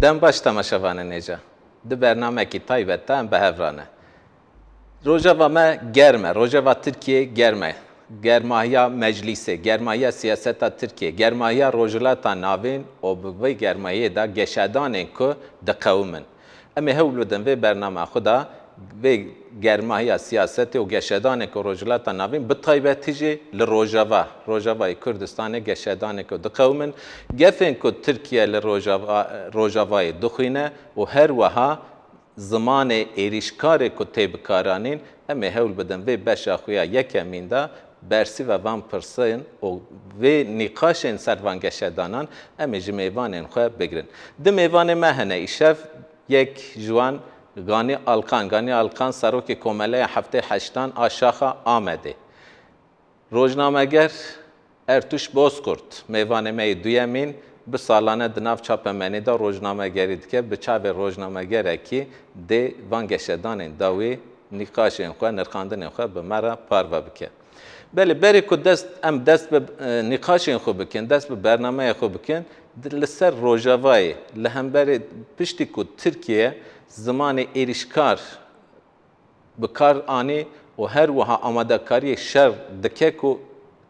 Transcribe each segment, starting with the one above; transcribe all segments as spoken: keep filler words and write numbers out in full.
Dem baş temaşevanên hêja. Di bernamekî taybet de em bi hev re ne. Rojava me germ e, rojava Tirkiyê germ e. Germahiya meclîsê, germahiya siyaseta Tirkiyê, germahiya Rojhilata Navîn û bi vê germahiyê de geşedanên ku diqewimin. Em ê hewl bidin vê bernama xwe de vê germahiya siyasetê û geşedanê ku Rojhilata Navîn, bi taybetî jî li Rojava, Rojavayê Kurdistanê geşedanê ku diqewimin, gefên ku Tirkiye li Rojava, Rojavayê dixwîne û her wiha zimanê êrîşkarê ku tê bikaranîn, em ê hewl bidin vê beşa xwe ya yekemîn de bersîva van pirsên û vê nîqaşên ser van geşedanan em ê ji mêvanên xwe bigrin. Du mêvanê me hene îşev, yek ji wan Ganî Alkan. Ganî Alkan serokê Komeleya Heftê Heştan a Şaxa Amedê. Rojnameger Ertuş Bozkurt, mêvanê me yê duyemîn, bi salane di nav çapemenî de rojnamegerî dike, bi çavê rojnamegerekî dê van geşedanên dawî nîqaşên xwe, nirxandinên xwe bi me re parve bike. Belê, berê ku dest, em dest bi, e, nîqaşên xwe bikin, dest bi bernameyê xwe bikin, di, li ser Rojavayê, li hemberê piştî ku Tirkiye zimanê êrîşkar bi kar anî û her wiha amadekariyê şer dike ku,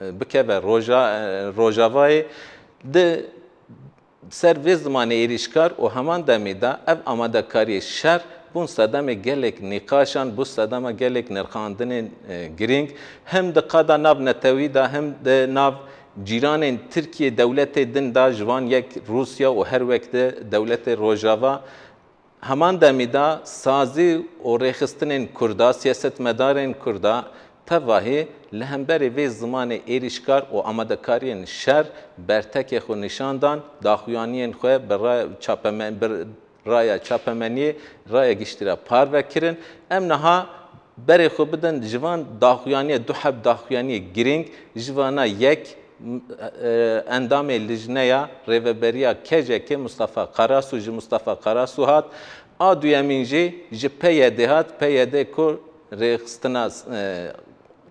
e, bikeve roja-, e, Rojavayê, di ser vê zimanê êrîşkar û heman demê de ev amadekariyê şer bûn sedemê gelek nîqaşan, bû sedema gelek nirxandinên, e, girîng, hem di qada navnetewî de, hem di nav cîranên Tirkiye, dewletê din de, ji van yek Rûsya û her wek di dewletê Rojava. Heman demî de sazî û rêxistinên Kurda, siyasetmedarên Kurda tevahî li hemberî vê zimanê êrîşkar û amadekariyên şer bertekê xwe nîşan dan, daxuyaniyên xwe bi ra-, çapeme-, bi raya çapemeniyê, raya giştî re parve kirin. Em niha berê xwe bidin ji van daxuyaniye, du heb daxuyaniye girîng, ji vana yek, m-, e, endamê Lijneya Rêveberiya K C K Mustafa Karasu ji Mustafa Karasu hat, a duyemîn jî ji P Y D hat, P Y D ku rêxistina, e,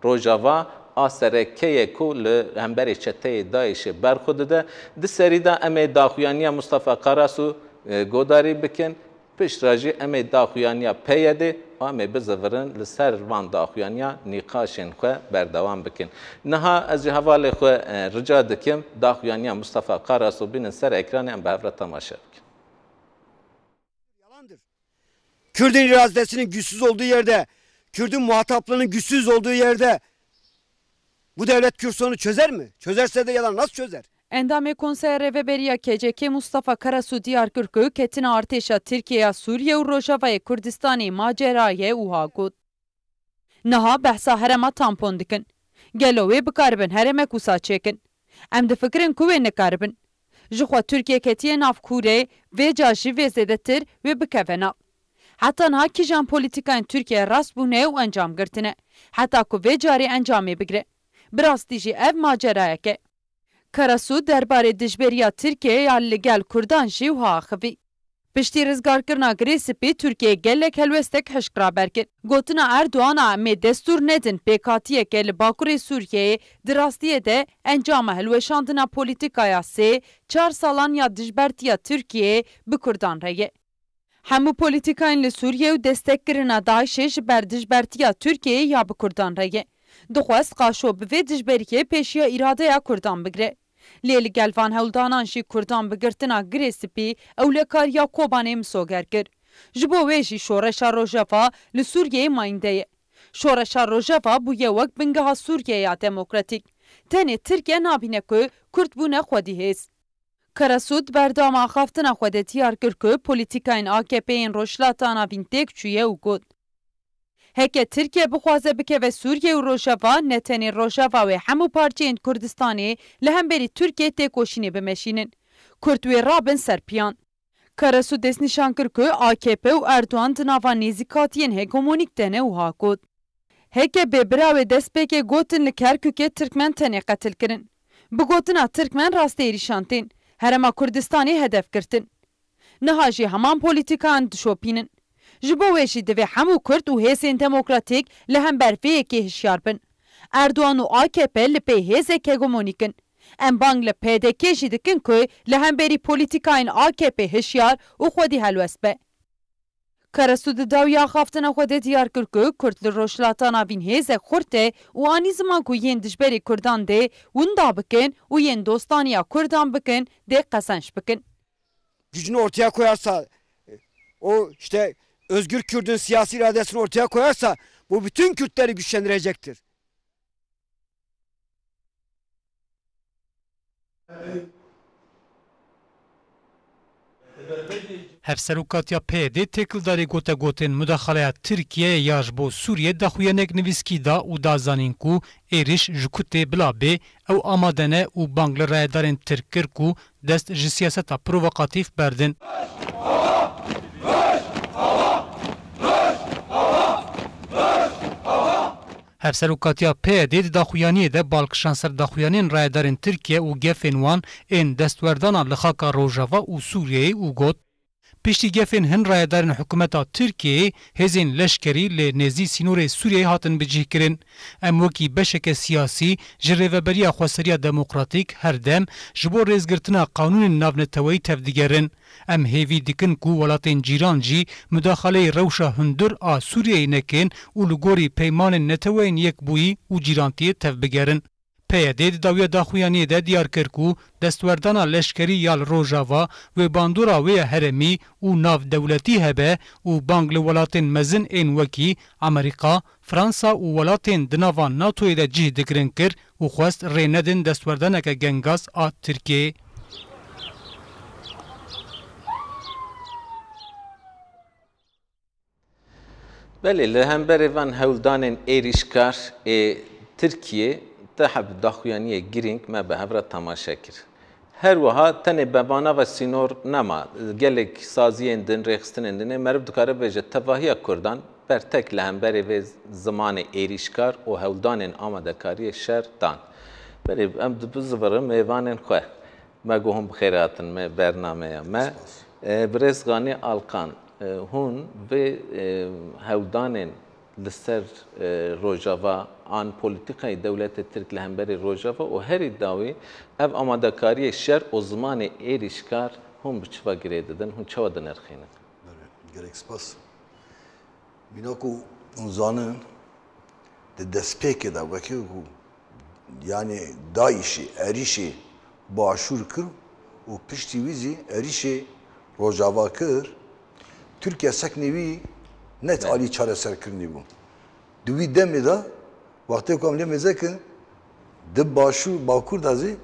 Rojava a sereke ye ku li hemberê çeteyê DAIŞê berxwe dide. Di serî de em ê daxuyaniya Mustafa Karasu, e, godarî bikin. Piştre jî em ê daxuyaniya P Y D û em ê bizivirin li ser van daxuyaniya nîqaşên xwe berdewam bikin. Niha ez ji hevalê xwe, e, rica dikim, daxuyaniya Mustafa Karasu bînin ser ekranê, em bi hev re temaşe bikin. Yalandır. Kürdün iradesinin güçsüz olduğu yerde, Kürdün muhataplığının güçsüz olduğu yerde bu devlet Kürt sorunu çözer mi? Çözerse de yalan nasıl çözer? Endamê Konseya Rêveberiya K C K Mustafa Karasu diyar kir ku ketina artêşa Tirkiye ya Sûriye û Rojavayê Kurdistanê macera ye û ha got, Niha behsa herêma tampon dikin. Gelo wê bikaribin herêmek wisa çêkin? Em difikirin ku wê nikaribin. Jixwe Tirkiye ketiye nav kûrê, vê ca jî vê zêdetir wê bikeve nav. Heta niha kîjan polîtîkayên Tirkiye rast bûne û encam girtine, heta ku vê carê encamê bigre. Bi rastî jî ev macerayek e. Karasu derbarê dijberiya Tirkiyeyê ya li gel Kurdan jî wiha axivî, Piştî rizgarkirina Girê Spî, Tirkiye gelek helwestek hişk raber kir. Gotina Erdogan a em ê destûr nedin pêkhatiyeke li Bakurê Sûriyeyê di rastiyê de encama hilweşandina polîtîkaya sê, çar salan ya dijbertiya Tirkiyeyê bi Kurdan re ye. Hemû polîtîkayên li Sûriye û destekkirina DAIŞê ji ber dijbertiya Tirkiyeyê ya bi Kurdan re ye. Dixwest qaşo bi vê dijberiyê pêşiya îradeya Kurdan bigire. Lê li gel van hewldanan jî Kurdan bi girtina Girê Spî ewlekariya Kobanê misoger kir. Ji bo wê jî Şoreşa Rojava li Sûriyeyê mayînde ye. Şoreşa Rojava bûye wek bingeha Sûriyeya demokratîk. Tenê Tirkiye nabîne ku Kurd bûne xwedî hêz. Karasu di berdewama axaftina xwe de diyar kir ku polîtîkayên A K P yên Rojhilata Navîn têk çûye û got, Heke Tirkiye bixwaze bikeve Sûriye û Rojava, ne tenê Rojava wê hemû parçeyên Kurdistanê li hemberî Tirkiye têkoşînê bimeşînin. Kurd wê rabin ser piyan. Karasu destnîşan kir ku A K P û Erdogan di nava nêzîkatiyên hegemonîk de ne û ha got, Heke bê bira wê destpêkê gotin li Kerkûkê Tirkmen tenê qetil kirin. Bi gotina Tirkmen rastê êrîşan tên, Herêma Kurdistanê hedef girtin. Niha jî heman polîtîkayan dişopînin. Ji bo wê jî divê hemû Kurd û hêzên demokratîk li hember vê yekê hişyar bin. Erdogan û A K P li pey hêzek hegemonîk in. Em bang li P D K jî dikin ku li hemberî polîtîkayên A K P hişyar û xwedî helwest be. Karasu di dawiya axaftina xwe de diyar kir ku Kurd li Rojhilata Navîn hêzek xurt e û anî ziman ku yên dijberê Kurdan dê winda bikin û yên dostaniya Kurdan bikin dê qezenç bikin. Gücünü ortaya koyarsa, o işte özgür Kürdün siyasi iradesini ortaya koyarsa bu bütün Kürtleri güçlendirecektir. Hevserokatiya P Y D têkildarî gotegotên mudaxaleya Tirkiyeyê ya ji bo Sûriyê daxuyanek nivîskî da û da zanîn ku êrîş ji ku tê bila bê, ew amade ne û bang li rayedarên Tirk kir ku dest ji siyaseta provokatîf berdin. Hevserokatiya P Y D di daxuyaniyê de bal kişand ser daxuyaniyên rayedarên Tirkiye û gefên wan ên destwerdana li xaka Rojava û Sûriyeyê û got, Piştî gefên hin rayedarên hikûmeta Tirkiyeyê, hêzên leşkerî li nêzî sînorê Sûriyeyê hatin bicihkirin. Em wekî beşeke siyasî ji Rêveberiya Xweseriya Demokratîk her dem ji bo rêzgirtina qanûnên navneteweyî tevdigerin. Em hêvî dikin ku welatên cîran jî mudaxaleyê rewşa hundir a Sûriyeyê nekin û li gorî peymanên Neteweyên Yekbûyî û cîrantiyê tevbigerin. P Y D di dawiya daxuyaniyê de diyar kir ku destwerdana leşkerî ya li Rojava wê bandora wê ya herêmî û navdewletî hebe û bang li welatên mezin ên wekî Amerîka, Fransa û welatên di nava NATOyê de cih digirin kir û xwest rê nedin destwerdaneke gengaz a Tirkiyeyê. Belê, li hemberê van hewldanên êrîşkar ê Tirkiyê te heb daxuyaniyê girîng me bi hev re temaşe kir. Her wiha tenê bevana ve sînor nema, gelek saziyên din, rêxistinên din ê meriv dikare bêje tevahiya Kurdan bertek li hemberê vê zimanê êrîşkar û hewldanên amadekariyê şer dan. Belê, em dibizivirin mêvanên xwe. Me got hûn bi xêr hatin me bernameya me. Spas. E, Birêz Ganî Alkan, e, hûn vê, e, hewldanên li ser, e, Rojava an polîtîkayê dewletê Tirk li hemberî Rojava û herî dawî ev amadekariyê şer û zimanê êrîşkar hûn bi çi ve girê didin, hûn çawa dinirxînin? Belê, gelek spas. Mîna ku hûn zanin, di destpêkê de wekî ku, yanî DAIŞê êrîşê Başûr kir û piştî wî jî êrîşê Rojava kir, Tirkiye seknê wî ne alî çareserkirinê bû. Di wî demê de, wextê ku em lê mêze kin, di Başûr, Bakur de zî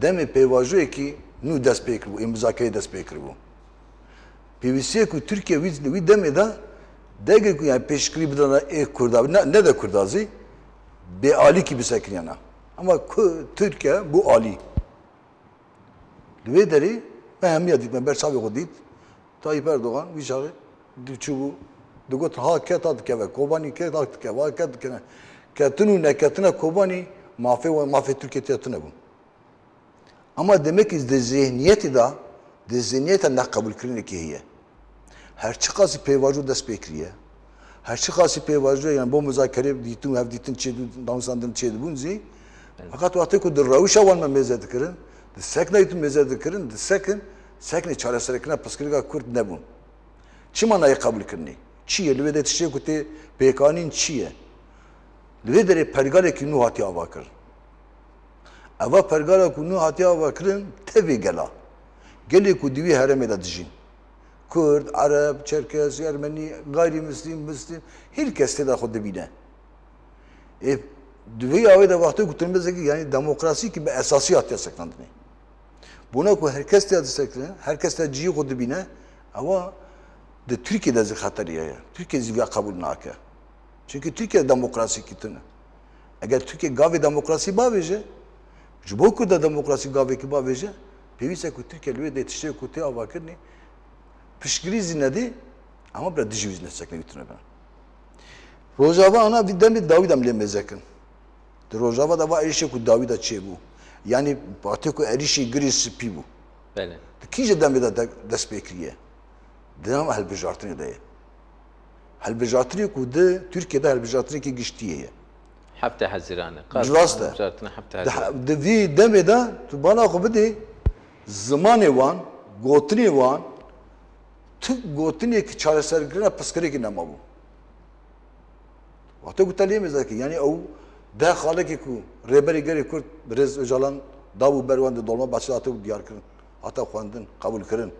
demê pêvajoyekî nû dest pê kiribû, ê muzakereyê dest pê kiribû. Pêwîstiyê ku Tirkiye wî, wî demê de degê ku yani pêşkirî bidana ê Kurda, ne, ne de Kurda zî bê alîkî bisekiniyana. Ama ku Tirkiye bû alî. Li wê derê me hemiya dît, me ber çavê xwe dît. Tayyip Erdogan wî çaxê diçûbû, digot ha ket ha dikeve, Kobanî ket ha dikeve, ha ket dikeve. Ketin û neketina Kobanî mafê, mafê Tirkiye tê tune bû. Ama demek ki di zihniyetê de, di zihniyeta neqebûlkirinekê heye. Her çiqasî pêvajo dest pê kiriye, her çiqasî pêvajo yani bo muzakere dîtin û hevdîtin çêdibûn, danûstandin çêdibûn zî, feqet wextê ku di rewşa wan me mêze dikirin, di sekna wî mêze dikirin, di sekin, seknê çareserkirina pirsgirêka Kurd nebûn. Çima nayê qebûlkirinê? Çi ye? Li wê de tiştê ku tê pêkanîn çi ye? Li vê derê pergalekî nû hatiye avakirin. Eva pergala ku nû hatiye avakirin tevê gela. Gelê ku di wî herêmê de dijîn. Kurd, Ereb, Çerkes, Ermenî, gayrîmislîm, mislîm, her kes tê de xwe dibîne. Ê, di vê awê de wextê ku tu nimêzekî, yanî demokrasî ki bi esasî hatiye seknandinê. Bona ku her kes tê de sekine, her kes tê cihê xwe dibîne, ewa di Tirkiye de zî xeterî heye. Tirkiye zî vê qebûl nake. Çimkî Tirkiye demokrasîkî tune. Eger Tirkiye gavê demokrasî bavêje, ji bo ku de demokrasî gavekî bavêje, pêwîst e ku Tirkiye li wê dê tiştê ku tê avakirinê piştgirî zî nedê, ama bira dijî wî zî nesekine wî tune be. Rojava ana vî demê dawî dem lê mêze kin. Di Rojava de va êrîşê ku dawî de çêbû. Yanî wextê ku êrîşê girê spî bû. Belê. Di kîje demê de de-, dest pê kiriye? Di nav hilbijartinê de ye. Hilbijartinê ku di Tirkiye de hilbijartinekî giştî ye. Heftê Hezîranê. Rast e. Mijartina heftê Hezîranê. Di, di vî demê de tu bala xwe bidî, zimanê wan, gotinê wan, tu gotinê ki çareserkirina pirsgirêkê nemabû. Wextê ku te lê mêze kî, yanî ew deh xalekê ku Rêberê Gelê Kurd Birêz Ocalan dabû ber wan di Dolmabahçe de hatibû diyarkirin, hate xwendin, qebûlkirin.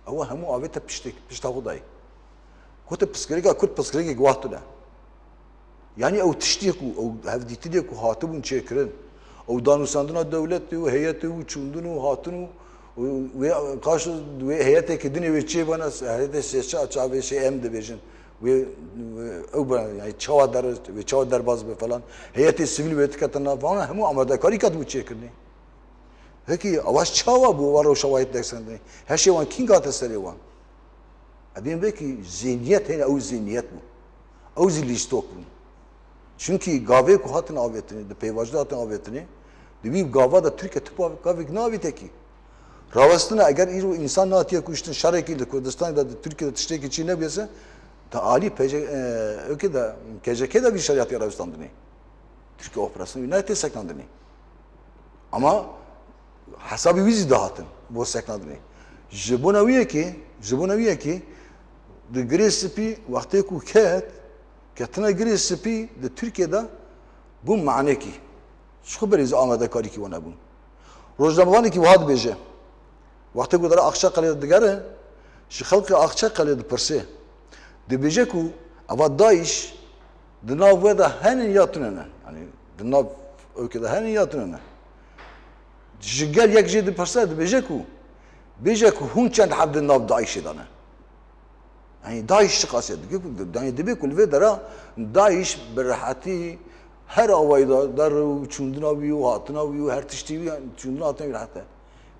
Ew hemû avête piştê, pişta xwe dayê. Gote pirsgirêka Kurd pirsgirêkek wahtune. Yanî ew tiştê ku, ew hevdîtinê ku hatibûn çêkirin, ew danûstandina dewletê û heyetê û çûndin û hatin û, û wê qaşo wê heyeteke dinê wê çêbana, heyetê sêçe çavê şê em dibêjin. Wê, wê ew bana, yanî çawa der, wê çawa derbas be falan. Heyetê sivîl wê dikete nav. Vana hemû amadekarî katibû çêkirinê. Pekî, ewa çawa bû, ewa rewşa wayê destendinê? Her şey wan kîn gate serê wan? Ebên vekî zêniyet hene, ew zêniyet bû. Ew zî lîstok bûn. Çunkî gavê ku hatin avêtinê, di pêvajoyê hatin avêtinê, di wî gava de Tirkiye tu pa-, gavek navîte kî. Rawestina eger îro însan natiye kuştin, şerekî li Kurdistanê de, di Tirkiye de tiştekî çî nebûyese, di alî P C, e, ewkê de, K C K de vî şerî hatiye rawestandinê. Tirkiye operasyonê wî nayê tê seknandinê. Ama hesabê wî zî dihatin bo seknandinê. Ji bona wî yekê, ji bona wî yekê di Girê Spî wextê ku ket, ketina Girê Spî di Tirkiye de bû manekî. Ji xwe berê zî amadekarîkî wan nebûn. Rojnamevanekî wiha dibêje, wextê ku dere Axçaqalê digere, ji xelkê Axçaqalê dipirse. Dibêje ku eva DAIŞ di nav we de henin ya tune ne? Yanî di nav ewkê de henin ya tune ne? Ji gel yek jê dipirse, dibêje ku, bêje ku hûn çend heb di nav DAIŞê de ne? Yanî DAIŞ çiqas e? Dibê ku, yanî dibê ku li vê dera DAIŞ bi rehetî her awayî de der û çûndina wî û hatina wî û her tiştî wî, yanî çûndina hatina wî rehet e.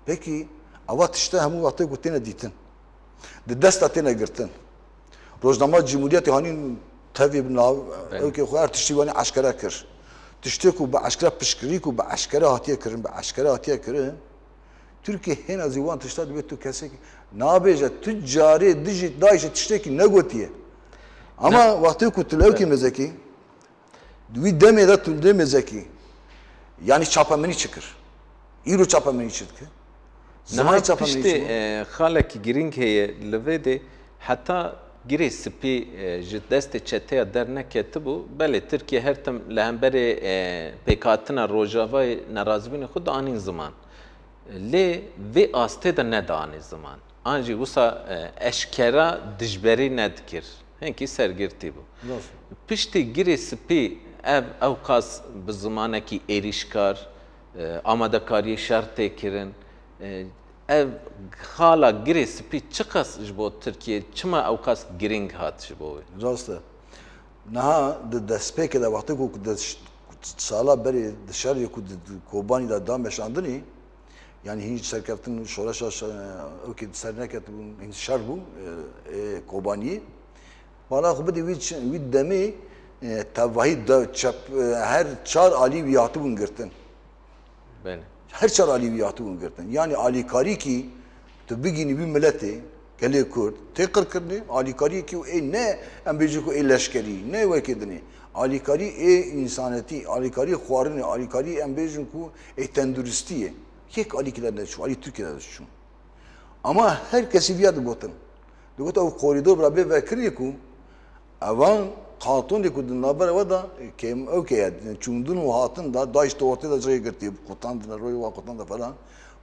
Pekî, eva tişte hemû wextê ku têne dîtin, di dest de têne girtin. Rojnama Cumhuriyetê hanî tevî bi nav, Belê. Ewkê xwe her tiştî wanî eşkere kir. Tiştê ku bi eşkere piştgirî ku bi eşkere hatiye kirin, bi eşkere hatiye kirin, Tirkiye hêna zî wan tişta dibê tu kesek nabêje, tu carê dijî DAIŞê tiştekî negotiye. Ama Ne- wextê ku tu li ewkê Belê. Mêzekî, di wî demê de tu li mêzekî, yanî çapemenî çi kir? Îro çapemenî çi dike? Niha Zimanê çapemenî piştî, çi bû? E, xalekî girîng heye li vê de, heta Girê Spî, e, ji destê çeteya derneketibû, belê Tirkiye her tim li hemberê, e, pêkhatina Rojavayê nerazîbûnê xwe dianîn ziman. Lê vê astê de nedianî ziman. An jî wisa, e, eşkera dijberî nedikir. Hinkî sergirtî bû. Rast. Piştî Girê Spî ev ewqas bi zimanekî êrîşkar, e, amadekariyê şer tê kirin. E, ev xala Girê Spî çiqas ji bo Tirkiye, çima ewqas girîng hat ji bo wê? Rast e. Niha di destpêkê de wextê ku di ş-, sala berê di şerê ku di, di Kobanî de da meşandinê, yanî hîn serkeftin şoreşa şe-, ewkê di ser neketibûn, hîn şer bû, e, ê Kobaniyê. Bala xwe bidî wî çi-, wî demê, e, tevahî de çep, e, her çar alî wî hatibûn girtin. Belê. Her çar alî wî hatibûn girtin. Yanî alîkarîkî tu bigînî wî miletê, gelê Kurd, tê qirkirinê, alîkariyekî û ê ne, em bêjin ku ê leşkerî, ne wekê dinê. Alîkarî ê însanetî, alîkarî xwarinê, alîkarî em bêjin ku ê tenduristiyê. Yek alîkî de neçû, alî Tirkiye de diçû. Ama her kesî viya digotin. Digot ew korîdor bira bê vekirî ku evan kantonê ku di navbera we de kêm ew ke ye, çûndin û hatin de, DAIŞ di ortê de cihê girtî, qutandine, royê wan qutandine falan.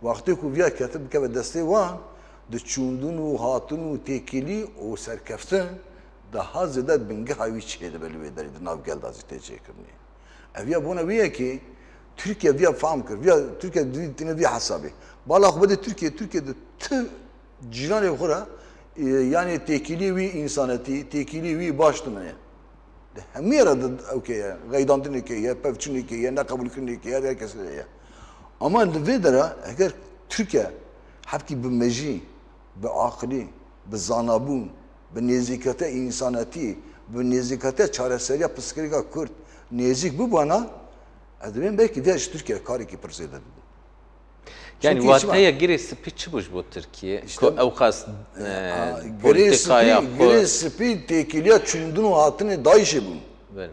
Wextê ku viya kete bikeve destê wan, di çûndin û hatin û têkilî û serkeftin daha zêde bingeha wî çêdibe li wê derê, di nav gel de zî tê çêkirinê. Ev ya bona wî ye ki Tirkiye viya fam kir, viya Tirkiye dîtine vî hesabê. Bala xwe bide Tirkiye, Tirkiye de ti cîranê xwe re, e, yanî têkilî wî însanetî, têkilî wî baş dimine. Di hemî re de ew ke ye, qeydandinekê ye, pevçûnekê ye, neqebûlkirinekê ye, her kesê ye. Ama li vê dera eger Tirkiye hevkî bi mejî, bi aqilî, bi zanabûn, bi nêzîkatiya însanetî, bi nêzîkatiya çareseriya pirsgirêka Kurd nêzîk bibana, ez dibêm belkî vê ji Tirkiye karekî pir zêde dibû. Yanî Çünkü çima? Wateya Girê Spî çi bû ji bo Tirkiye? İşte, ku ew xas, e, e, a, Girê polîtikaya Spî, xwe Girê Spî têkiliya çûndin û hatinê DAIŞê bûn. Belê.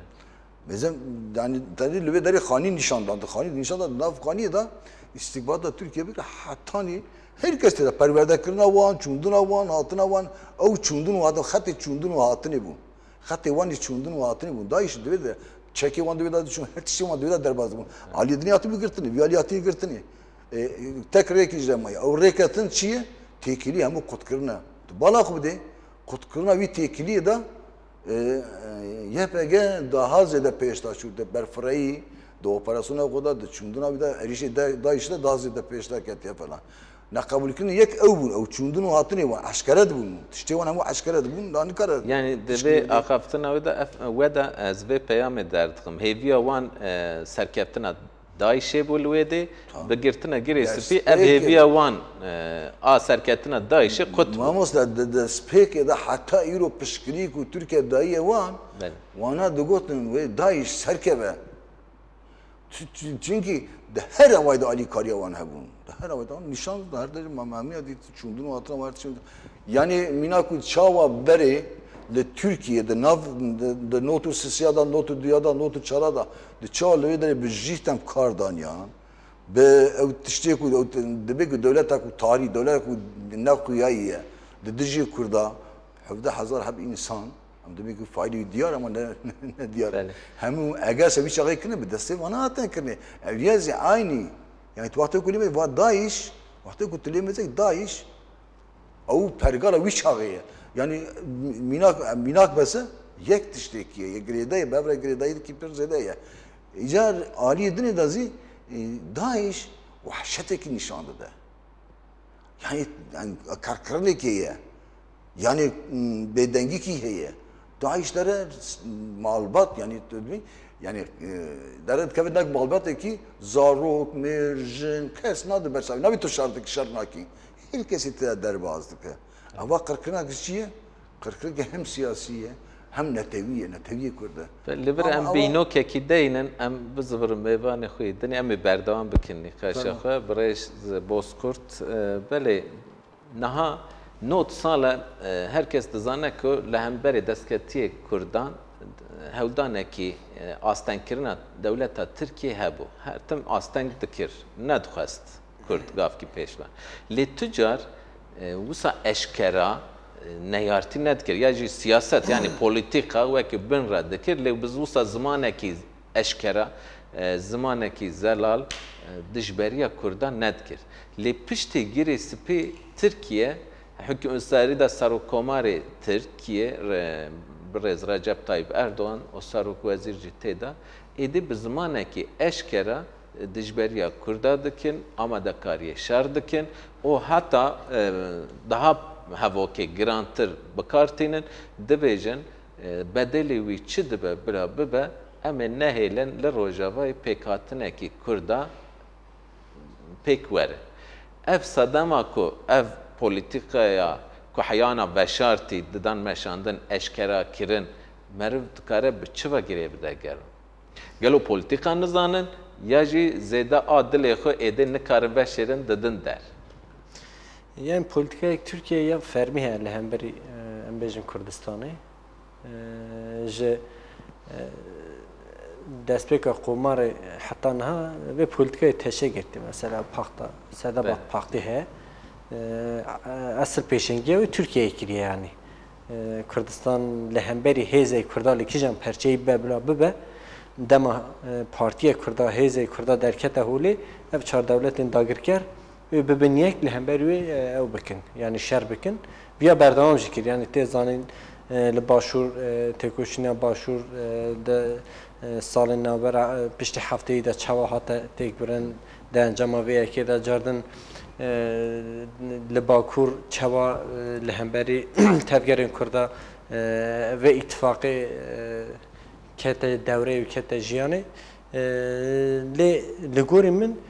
Mezem, yani, tenê li vê derê xanî nîşan dan. Xanî nîşan dan, nav xaniyê de îstîkhbarata Tirkiye bike hetanî her kes tê de perwerdekirina wan, çûndina wan, hatina wan, ew çûndin û hatin, xetê çûndin û hatinê bûn. Xetê wan jî çûndin û hatinê bûn. DAIŞ di vê de, çekê wan di vê de diçûn, her tiştê wan di vê de derbas dibûn. Aliyê dinê hatibû girtinê, vî aliyê hatî girtinê. E, tek rêkî ji maye. Ew rêketin çi ye? Têkilî hemû qutkirin e. Tu bala xwe bidê, qutkirina wî têkiliyê de, e, e, Y P G daha zêde pêş de çû, di berfireyî, di operasyona xwe de, di çûndina wî de, êrîşê de, DAIŞ de daha zêde pêş de ketiye falan. Neqebûlkirinê yek ew bûn, ew çûndin û hatinê wan, eşkere dibûn, tiştê wan hemû eşkere dibûn, da nikare Yani, di tiştê vê wî de. Axaftina wê de, ev, we de ez vê peyamê derdixim. Hêviya wan, e, serkeftina DAIŞê bû li wê dê, Tamam. bi girtina girê Ya, spî, ev spêkê hêviya wan, e, a serketina DAIŞê qut bû. Mamoste, di, di spêkê de heta îro piştgirî ku Tirkiye dayiye wan, Belê. wana digotin wê DAIŞ serkeve. Çi-, çi-, çinkî di her awayê de alîkariya wan hebûn. Di her awayê de nîşan di her derê ma-, ma-, hemiya dît çûndin û hatina wan her tişt. Yanî mîna ku çawa berê li Tirkiye di nav, di, di not û sisiya da, not û duya da, not û çara da, di çawa li wê derê bi jîhtem kar daniyan, bi ew tiştê ku ew t-, dibê ku dewleta ku tarî, dewleta ku ne xuyayî ye, di dijî Kurda, hevdeh hezar heb însan, em dibê ku faîlî diyar ama ne, ne diyar. Belê. Hemû eger se wî çaxê kirine bi destê vana hatin kirine. Ev ye zî aynî. Yani tu wextê ku lê me va DAIŞ, wextê ku tu lê me zek DAIŞ, Ew pergala wî çaxê ye. Yanî mînak, mînak bes e, yek tiştekî ye, yek girêdayî, bi hev re girêdayîkî pir zêde ye. Îcar aliyê dinê de zî, e, DAIŞ wehşetekî nîşan dide. Yanî, yanî karkirinekê ye. Yanî, m, bêdengîkî heye. DAIŞ dere malbat, yanî, tu dibî, yanî, e, dere dikeve nek malbatekî zarok, mêr, jin, kes nade ber çavê. Nabî tu şer dikî, şer nakî. Her kesî te derbas dike. Eva qirkirina çi ye? Qirkirina hem siyasî ye, hem netewî ye, netewiyê Kurd e. Li vir Ama em ewa bînokekî deynin, em bizivirin mêvanê xwe yê dinê, em ê berdewam bikin nîqaşa Tamam. xwe. Birêz Bozkurt, e, belê niha nod sal e, e, her kes dizane ku li hemberî destketiyê Kurdan, e, hewldanekî, e, astengkirina dewleta Tirkiyê hebû. Her tim asteng dikir, nedixwest. Kurd gavkî pêş be. Lê tu car, e, wisa eşkera, e, neyartî nedikir. Ya jî siyaset, yani polîtîka wekî bin re dikir, lê bi wisa zimanekî eşkera, e, zimanekî zelal, e, dijberiya Kurdan nedikir. Lê piştî girê spî Tirkiye, hikû-, serî de Serokkomarê Tirkiye, re-, birêz Recep Tayyip Erdoğan û Serokwezîr jî tê de, êdî bi zimanekî eşkera dijberiya Kurda dikin, amadekariyê şer dikin û heta, e, daha hevokê girantir bi kar tînin, dibêjin, e, bedelê wî çi dibe bila bibe, em ê nehêlin li Rojavayê pêkhatinekî Kurda pêk werin. Ev sedema ku ev polîtîkaya ku heyana veşartî didan meşandin, eşkera kirin, meriv dikare bi çi ve girê bide gelo? Gelo polîtîka nizanin ya jî zêde a dilê xwe êdî nikarin veşêrin didin der? Yani polîtîkayek Tirkiyeyê ya fermî heye li hemberî, e, em bêjin Kurdistanê. E, ji, e, destpêka komarê heta niha vê polîtîkayê teşe girtî. Mesela paxta, sedebat Be. paxtî heye. E, e, esil pêşengiya wê Tirkiyeyê kiriye yani. E, Kurdistan li hemberî hêzê Kurda li kîjan perçeyî bibe bila bibe, dema, e, partiyê Kurda, hêzê Kurda derkete holê, ev çar dewletên dagirker, wê bibin yek li hember wê, e, ew bikin, yani şer bikin. Viya berdewam jî kir, yani tê zanîn, e, li Başûr, e, têkoşîna Başûr, e, de, e, salên navbera, e, piştî hefteyî de çawa hate têkbirin, di encama vê yekê de cardin, e, li Bakur çawa, e, li hemberî tevgerên Kurda, e, vê îtifaqê, e, kete dewreyê û kete jiyanê. E, lê li gorî min,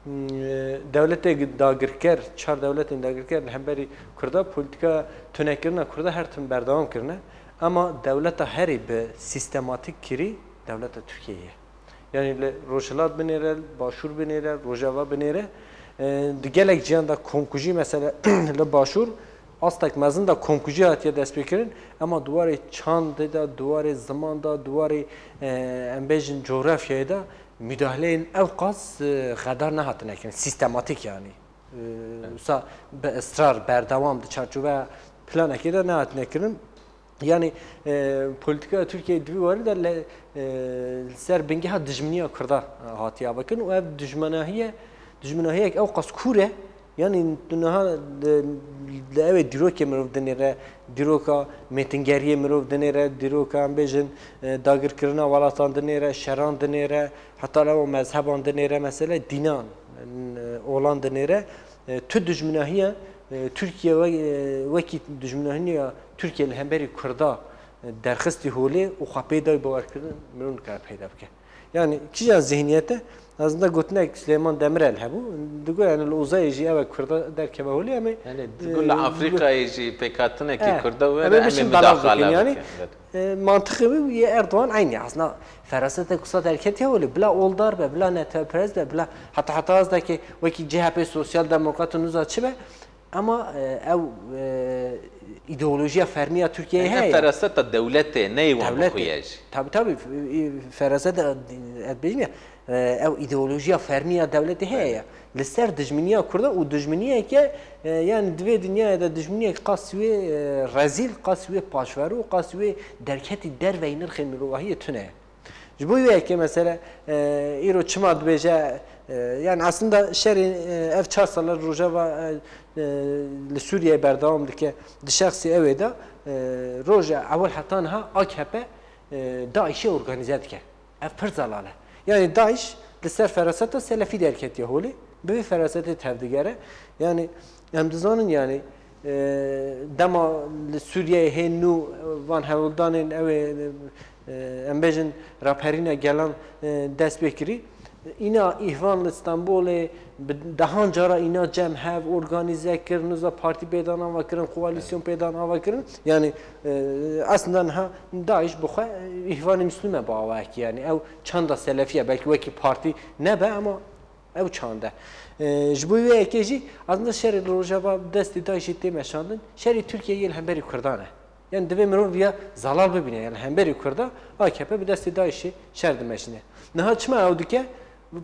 e, dewletê dagirker, çar dewletên dagirker li hemberî Kurda polîtîka tunekirina Kurda her tim berdewam kirine. Ema dewleta herî bi sîstematîk kirî dewleta Tirkiyeyê ye. Yani li Rojhilat binêre, Başûr binêre, Rojava binêre, e, di gelek ciyan de komkujî mesela li Başûr Astek mezin de komkujî hatiye destpêkirin, ema di warê çandê de, di warê ziman de, di warê, e, em bêjin, coğrafyayê de müdahaleyên ew qas, e, xedar nehatine kirin, sîstematîk yanî. E, wisa bi israr, berdewam di çarçoveya planekê de nehatine kirin. Yanî, e, polîtîkaya Tirkiyeyê di vî warî de li, e, li ser bingeha dijminiya Kurda, e, hatiye vekirin û ev dijmenahiye, dijmenahiyek ew qas kûr e, yanî tu niha li, li ew ê dîrokê mirov dinêre, dîroka mêtingeriyê mirov dinêre, dîroka em bêjin, e, dagirkirina welatan dinêre, şeran dinêre, heta li ew mezheban dinêre, mesele dînan, e, olan dinêre. E, tu dijminahiya, e, Tirkiye we-, e, wekî dijminahiya Tirkiye li hemberî Kurda, e, derxistî holê û xwe pê dayî bawerkirin, mirov nikare peyda bike. Yanî kîjan zihniyete, aslında gotinek Süleyman Demirel hebû, digot, yanî li uzayê jî ew Kurda derkeve holê, em ê, Yani, e, digot li Afrikayê jî pêkhatinekî, e, Kurda em were, ê em ê biçin belav bikin, müdahale yanî, bikin. Evet. E, mantiqê wî yê Erdogan eynî. Aslında ferasetek wisa derketiye holê, bila oldar be, bila neteweperest be, bila heta heta ez dekê wekî C H P, Sosyal Demokrat û nuza çi be, ama, e, ew, e, îdeolojiya fermî ya Tirkiyeyê, yani, heye. Ev feraseta dewletê, neyê wan, dewletê bixuye jî. Tabii, tabii, e, feraseta, e, ez bêjim ya, e, ew îdeolojiya fermî ya dewletê heye ya. Li ser dijminiya Kurda û dijminiyeke, e, yani, di vê dinyayê de dijminiyek qas wê, e, rezîl, qas wê paşverû, qas wê derketî derveyî nirxê mirovahiyê tune ye. Ji bo wê yekê mesele, e, îro çima dibêje, e, yani, aslında şerê, e, ev çar sala Rojava, e, e, li Sûriyeyê berdewam dike, di şexsê ew ê de, e, roja ewil heta niha A K P, e, DAIŞê organîze dike. Ev pir zelal e. Yani DAIŞ li ser feraseta selefî derketiye holê, bi vê ferasetê tevdigere. Yani em dizanin yani, e, dema li Sûriyeyê hê nû van hewldanên ew ê, e, em bêjin raperîna gelan, e, dest pê kirî. Îna îhvan li Stenbolê bi dehan cara îna cem hev, organîze kirin, niza partî pêdan ava kirin, koalîsyon pêdan ava kirin. Yani, e, aslında niha DAIŞ bi xwe îhvanê Müslüm e bi awayekî. Yani ew çanda selefî ye, belkî wekî partî nebe ama ew çand e. E, ji bo wê yekê jî aslında şerê li Rojava bi destê DAIŞê tê meşandin, şerê Tirkiyeyê yê li hemberî Kurdan e. Yani divê mirov viya zelal bibîne. Yani hemberî Kurda A K P bi destê DAIŞê şer dimeşîne. Niha çima ew dike?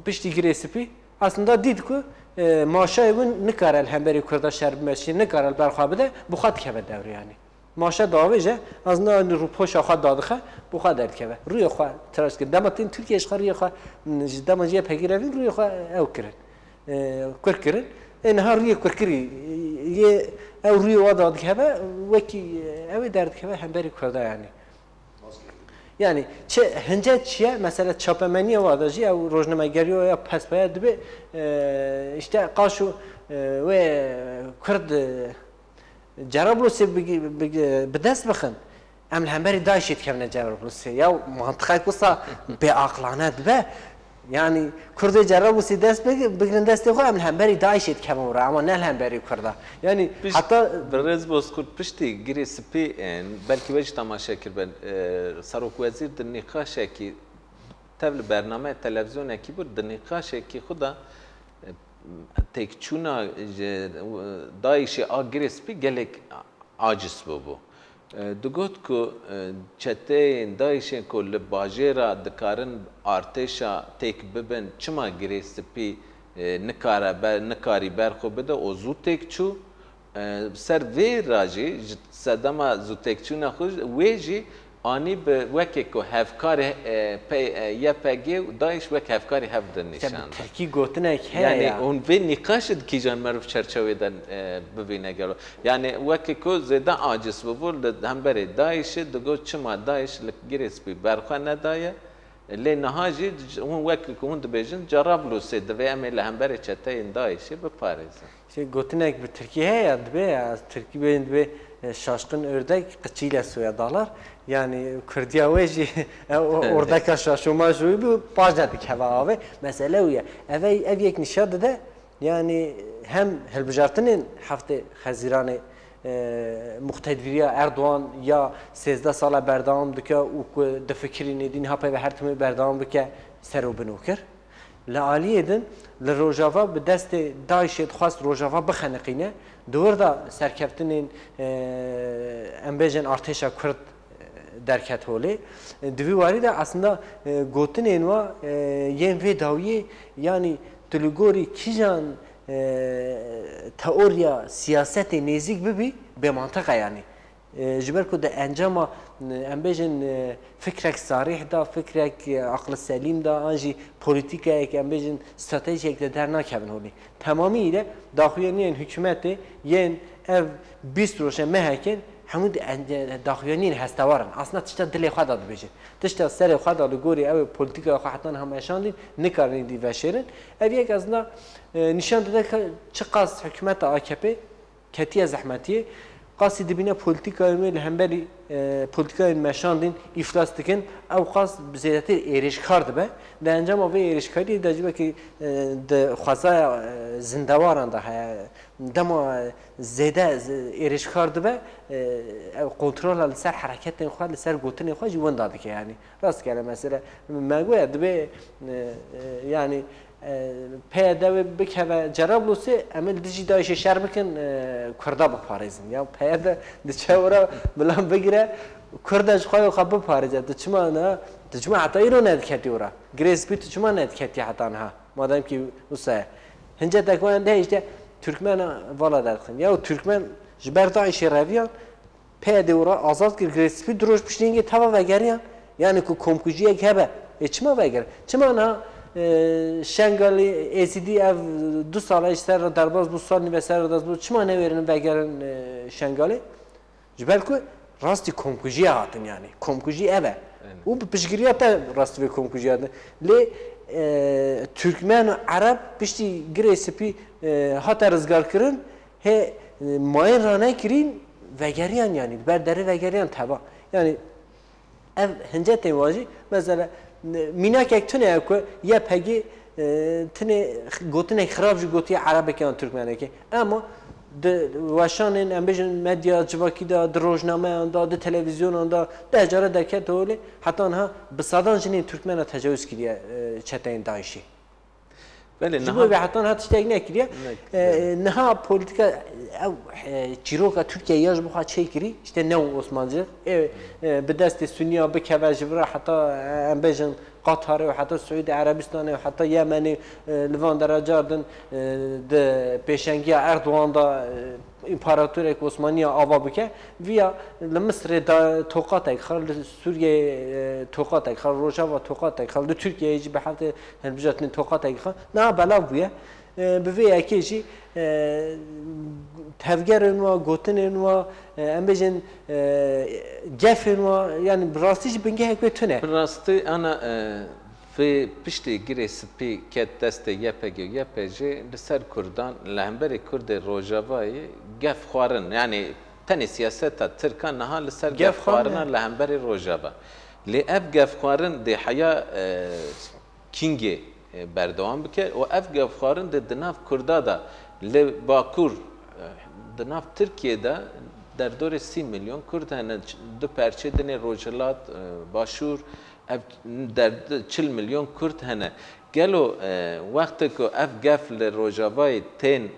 Piştî Girê Spî aslında dît ku, e, maşayê win nikare li hemberî Kurda şer bimeşîne, nikare li ber xwe bide, bi xwe dikeve dewrê yani. Maşa diavêje, aslında rûpoşa xwe dadixe, bi xwe derdikeve. Rûyê xwe tiraş kir. Dema tên Tirkiye ji xwe rûyê xwe, ji dema jê pegî revîn rûyê xwe ew kirin. E, kurk kirin. Ê niha rûyê kurkirî, yê ew rûyê wa dadikeve, wekî ew ê derdikeve hemberî Kurda yani. Yani çi hince çi ye, mesela çapemeniya wa de jî ew rojnamegeriya ya pespeye dibe, e, işte qaşo, e, wê Kurd, e, Cerablusê bi, bi, bi dest bixin. Em li hemberî DAIŞê dikevine Cerablusê. Ya mantiqek wisa bêaqlane dibe. Yani Kurdê Cerablusê dest big-, bigrin destê xwe, em li hemberî DAIŞê dikevin re, ama ne li hemberî Kurda. Yani Pişt, heta Birêz Bozkurt, piştî Girê Spî, e, belkî we jî temaşe kiribe, e, Serokwezîr di nîqaşekî tev li bername televizyonekî bû, di nîqaşekî xwe de, e, têkçûna ji, e, DAIŞê a Girê Spî gelek aciz bûbû. E, digot ku, e, çeteyên DAIŞê ku li bajêra dikarin artêşa têk bibin, çima Girê Spî, e, nikare ber-, nikarî berxwe bide û zû têk çû? E, ser vê re jî, ji sedema zû têkçûna xwe, wê jî anî bi wekê ku hevkarê, e, pey-, e, Y P G û DAIŞ wek hevkarê hev de nîşan da. Tirkî gotinek heye. Yani, ya. Hûn vê nîqaşê di kîjan meriv çerçewê de, e, bibîne gelo? Yani wekê ku zêde aciz bibû li hemberê DAIŞê, digot çima DAIŞ li Girê Spî berxwe nedaye? Lê niha jî hûn wekî ku hûn dibêjin, Cerablusê divê em ê li hemberê çeteyên DAIŞê biparêzin. Şey, gotinek bi tirkî heye ya, dibê ya, ez tirkî bêjim, dibê, e, şaşkın ördek kıçıyla suya dalar. Yani kurdiya wê jî, e, o, ordeka şaşoma ji wî bû, paş de dikeve avê. Mesele wî ye. Ev, ev yek nîşan dide, yani hem hilbijartinên heftê Xezîranê, e, muqtedvîriya Erdogan ya sêzdeh sala berdewam dike û ku difikirî nêdî niha peyve her timê berdewam bike, ser û bin û kir. Li aliyê din li Rojava bi destê DAIŞê dixwest Rojava bixeniqîne. Di wir de serkeftinên, e, em bêjin artêşa Kurd, e, derket holê. E, di vî warî de aslında, e, gotinên wa, e, yên vê dawiyê, yanî tu li gorî kîjan, e, teoriya siyasetê nêzîk bibî, bêmantiq e yanî. E, ji ber ku di encama, e, em bêjin, e, fikrek sarîh de, fikrek, e, aqil selîm de, an jî polîtîkayek, em bêjin stratejiyek de dernakevin holê. Temamî de daxuyaniyên hikûmetê yên ev bîst roje mehekên hemû di en-, daxuyaniyên hestewar in. Aslında tişta dilê xwe de dibêjin. Tişta serê xwe de li gorî ew ê polîtîkaya xwe heta niha meşandîn, nikarin êdî veşêrin. Ev yek aslında, e, nîşan dide ka çiqas hikûmeta A K P ketiye zehmetiyê, qasî dibîne polîtîkayên wê li hemberî, e, polîtîkayên meşandîn îflas dikin, ew qas zêdetir êrîşkar dibe. Di encama vê êrîşkariyê de ji wekî, e, di xwezaya, e, zindewaran de heye, dema zêde z-, êrîşkar dibe, e, ew kontrola li ser hereketên xwe, li ser gotinên xwe jî winda dike. Yanî rastgele mesela me goya dibe, e, e, yanî E, P Y D wê bikeve Cerablûsê, em ê li dijî DAIŞê şer bikin, e, Kurda biparêzin. Ya P Y D diçe ora bila bigire, Kurda ji xwe xwe biparêze. Tu çima niha, tu çima heta îro nediketî ora? Girê spî tu çima nediketî heta niha? Madem ki wisa ye. Hince tekwayan de işte Türkmen vala derdixin. Ya Türkmen ji ber DAIŞê reviyan, P Y D ora azad kir, Girê Spî du roj piştî hingê teva vegeriyan. Yani ku komkujiyek hebe. E çima veger? Çima niha, e, Şengalî, Êzîdî ev du sala ji ser re derbas bû, sal nîve ser re derbas bû, çima newêrin vegerin, e, Şengalê? Ji ber ku rastî komkujiya hatin yani. Komkujî ev e. Aynen. Û bi piştgiriya te rastî vê komkujiya hatin. Lê, e, Türkmen û Ereb piştî Girê Spî, e, hate rizgarkirin, Hê, e, mayîn ranekirîn, vegeriyan yanî, li ber derê vegeriyan teva. Yanî ev hince tên wajî, mesela, e, mînakek tune ye ku Y P G, e, tinê x-, gotinek xirab jî gotiye Erebekê an Tirkmenekê. Ema di weşanên, em bêjin, medya civakî de, di rojnameyan de, di televîzyonan de, deh care derket holê, heta niha bi sedan jinên Tirkmena tecawîz kiriye, e, çeteyên DAIŞê. Belê, Ji niha bo vê heta niha tiştek nekiriye. Nekiriye. E, niha polîtîka ew, e, çîroka Tirkiyeyê ya ji bo xwe çêkirî, işte neo Osmancı. E, e, bi destê Suniya bikeve ji vira heta, e, em bêjin Qatarê û heta Siûdî Erebistanê û heta Yemenê, e, li van dereca din, e, di pêşengiya Erdogan de, e, împaratorek Osmaniya ava bike, viya li Misirê da toqatek xwe, li Sûriyeyê, e, toqatek xwe, li Rojava toqatek xwe, li Tirkiyeyê jî bi heftê hilbijartinên toqatek xwe niha belav bûye. E, bi vê yekê jî, e, tevgerên wa, gotinên wa, e, em bêjin, e, gefên wa, yani bi rastî jî bingehek wê tune. Bi rastî ana, e, Vê piştî Girê Spî ket destê Y P G û Y P J, li ser Kurdan, li hemberî Kurdê Rojavayê gef xwarin, yanî tenê siyaseta Tirkan niha li ser Gef gef xwarina xwarine. Li hemberî Rojava. Lê ev gef xwarin dê heya, e, kîngê, e, berdewam bike û ev gef xwarin dê di nav Kurda de li Bakur, e, di nav Tirkiyê de derdorê sî milyon Kurd hene, ç-, du perçê dinê Rojhilat, e, Başûr, Ev der çil milyon Kurd hene. Gelo, e, wextê ku ev gef li Rojavayê tên, e,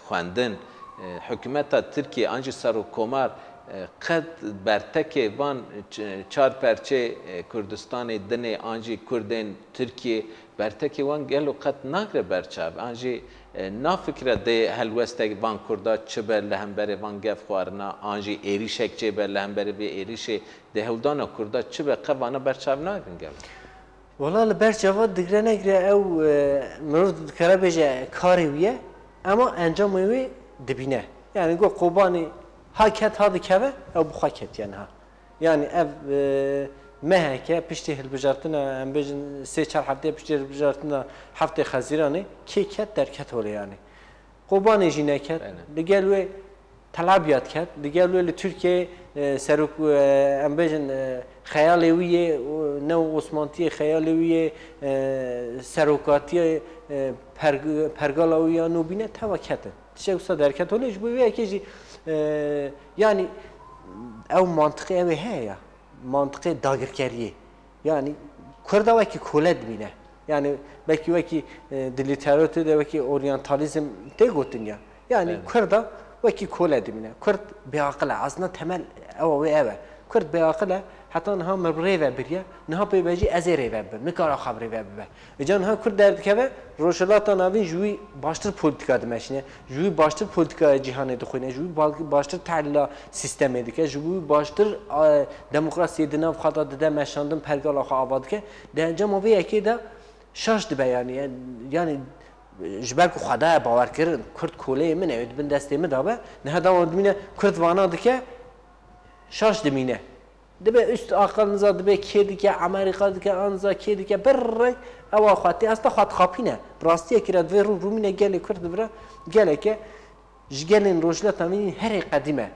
xwendin, e, hikûmeta Tirkiyê an jî serokkomar, e, qet bertekê van ç-, çar perçê, e, Kurdistanê dinê an jî Kurdên Tirkiyê, bertekê wan gelo qet nagre ber çav? An jî, e, nafikire dê helwestek van Kurda çi be li hemberê van gef xwarina, an jî êrîşek çê be li hemberê vê êrîşê, dê hewldana Kurda çi be, qe vana ber çav nayevin gelo? Wela li ber çava digre negre ew, e, mirov dikare bêje karê wî ye, ema encamê wê dibîne. Yani got Kobanê ha ket ha dikeve, ew bi xwe ketiye niha. Yani ev, e, meheke piştî hilbijartina, em bêjin sê çar heftê piştî hilbijartina heftê Xezîranê kê ket derket holê yani. Kobanê jî neket. Bene. Li gel wê Tel Abyad ket. Li gel wê li Tirkiyeyê, e, serok, e, em bêjin, e, xeyalê wî yê, o, neo Osmantiyê xeyalê wî yê, e, serokatiyê, e, perg-, pergala wî ya nû bîne teva ketin. Tiştek wisa derket holê ji bo vê yekê jî, e, yanî ew mantiqê ew ê heye ya. Mantiqê dagirkeriyê. Yanî Kurda wekî kole dibîne. Yani belkî wekî e, di lîteratûrê de wekî oryantalîzm tê gotin ya. Yani Evet. Kurda wekî kole dimîne. Kurd bêaqil e. Aslında temel ewa wê ev e. Kurd bêaqil e. Heta niha min rê ve biriye. Niha pê ve jî ez ê rê ve bibim. Nikare xwe bi rê ve bibe. Îca niha Kurd derdikeve, Rojhilata Navîn ji wî baştir polîtîka dimeşîne. Ji wî baştir polîtîkaya cîhanê dixwîne. Ji wî ba-, baştir tehlîla sîstemê dike. Ji wî baştir, e, demokrasiyê di nav xwe de dide meşandin, pergala xwe ava dike. Di encama vê yekê de şaş dibe, yani, yani, yani, ji ber ku Xwedayê bawerkirin, Kurd koleyê min e, ew di bin destê min de be, niha dawa dimîne Kurd vana dike, şaş dimîne. Dibe üst akıl niza dibe kê dike, Amerîka dike, an niza kê dike, bir reng ewa xwe tê, aslında xwe dixapîne. Bi rastiyekî re divê rû rûmîne gelê Kurd di vira geleke Ji gelên Rojhilata Navîn herê qedîm e.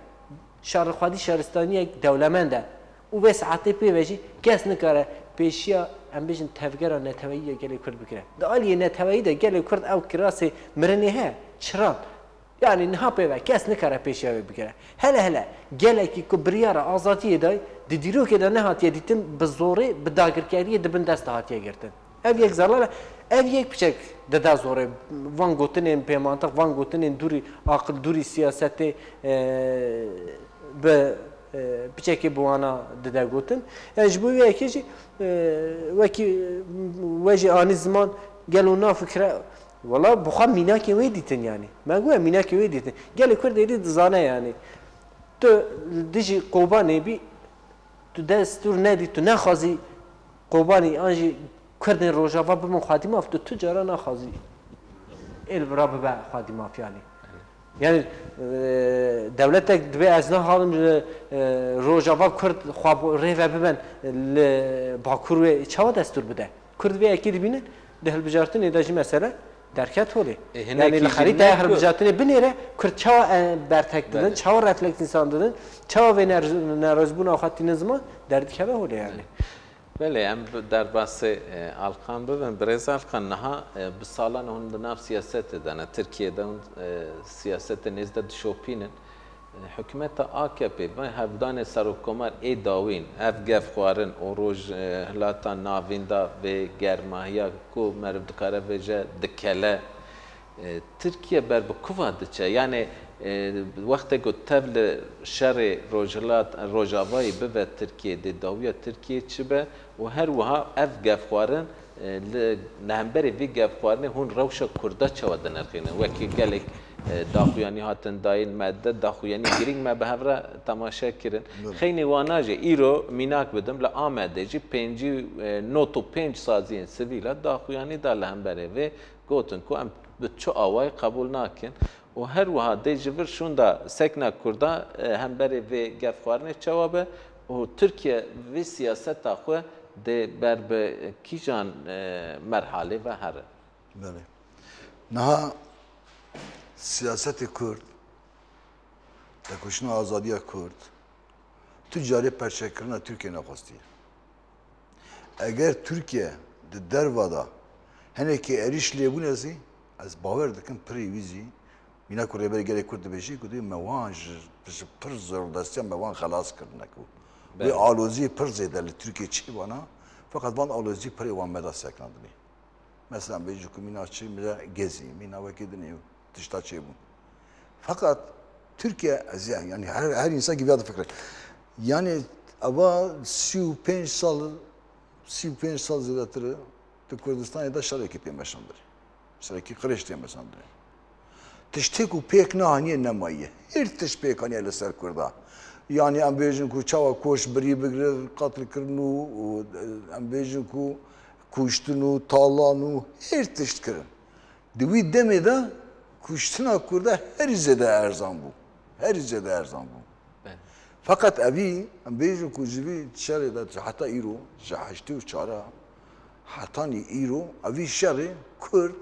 Şarixwedî şaristaniyek dewlemend e û vê saetê pê ve jî kes nikare pêşiya, em bêjin, tevgera neteweyî ya gelê Kurd bigire. Di aliyê neteweyî de gelê Kurd ew kirasê mirinê heye, çiran. Yanî niha pê ve kes nikare pêşiya wê bigire. Hele hele gelekî ku biryara azadiyê dayî, di dîrokê de nehatiye dîtin, bi zorê, bi dagirkeriyê di bin dest de hatiye girtin. Ev yek zelal e. Ev yek piçek dide zorê. Van gotinên pêmantiq, van gotinên dûrî aqil, dûrî siyasetê, e, bi, e, piçekê bi wana dide gotin. Yani ji bo wê yekê jî, e, wekî we jî anî ziman, gelo nafikire, wela bi xwe mînakê wê dîtin yani. Me got mînakê wê dîtin. Gelê Kurd êdî dizane yani. Tu li dijî Kobanê bî, tu destûr nedî, tu nexwazî Kobanî an jî Kurdên Rojava bibin xwedî maf, tu tu cara naxwazî êl vira bibe xwedî maf yanî. Yani, e, dewletek dibê ez naxwazim ji, e, Rojava Kurd xwe bo-, rê ve biben li Bakur wê çawa destûr bide? Kurd vê yekê dibînin, di hilbijartinê de jî mesele derket holê. E, hinekî Yani li jî xerîtaya ne ku hilbijartinê binêre, Kurd çawa, e, bertek didin, Belê. çawa refleks însan didin, çawa vê ner-, nerozbûna xwe tînin ziman, derdikeve holê yani. Belê, em bi derbasê, e, Alkan bibin. Birêz Alkan, niha, e, bi salan hûn di nav siyasetê de ne. Tirkiyê de hûn, e, siyasetê nêz de dişopînin. E, hikûmeta A K P, vê hevdanê serokkomar ê dawîn, ev gefxwarin û Rojhilata Navîn de vê germahiya ku meriv dikare bêje dikele, E, Tirkiye ber bi kuva diçe? Yani, e, wextê ku tev li şerê Rojhilat, Rojavayî bibe Tirkiye, dê dawiya Tirkiye çi be û her wiha ev gefxwarin, e, li, li hemberî vî gefxwarinê hûn rewşa Kurda çawa dinirxînin? Wekî gelek, e, daxuyanî hatin dayîn me de, daxuyanî girîng me bi hev re temaşe kirin. Belê. Xeynî wana jî îro mînak bidim, li Amedê jî pêncî, e, nod û pênc saziyên sivîl a daxuyanî da li hemberê vê. Gotin ku em bi çi awayî qebûl nakin û her wiha dê ji vir şûnda sekna Kurda, e, hemberê vê gefxwarinê çawa be û Tirkiye vê siyaseta xwe dê ber bi kîjan, e, merhalê ve here? Belê. Niha siyasetê Kurd, tekoşîna azadiya Kurd, tu carê perçekirina Tirkiye nexwestiye. Eger Tirkiye di derva de hinekî êrîş lêbûne zî, ez bawer dikim pirî wî zî, mîna ku Rêberê Gelê Kurd dibêjî, ku dibê me wan ji, ji pir zordestiya me wan xelas kirine ku wê Belê. aloziyê pir zêde li Tirkiye çêbana, feqet van aloziyê pirê wan me de sekandinê. Mesela bêjî ku mîna çi, mîna gezî, mîna wekî dinê û tişta çêbûn. Feqet Tirkiye, ez ya-, yani her, her însan gibi ya difikire. Yani ava sî û pênc sal, sî û pênc sal zêdetir e, di Kurdistanê de şerekî pê meşandire. Şerekî qirêj tê meşandire. Tiştê ku pêk nehaniye nemaye. Her tişt pêk haniye li ser Kurda. Yani em bêjin ku çawa koç birî bigire, qetil kirin û, û, em bêjin ku kuştin û talan û her tişt kirin. Di wî demê de kuştina Kurda herî zêde erzan bû. Herî zêde erzan bû. Belê. Feqet evî, em bêjin ku ji vî şerê de heta îro, ji heştê û çar hetanî îro, evî şerê Kurd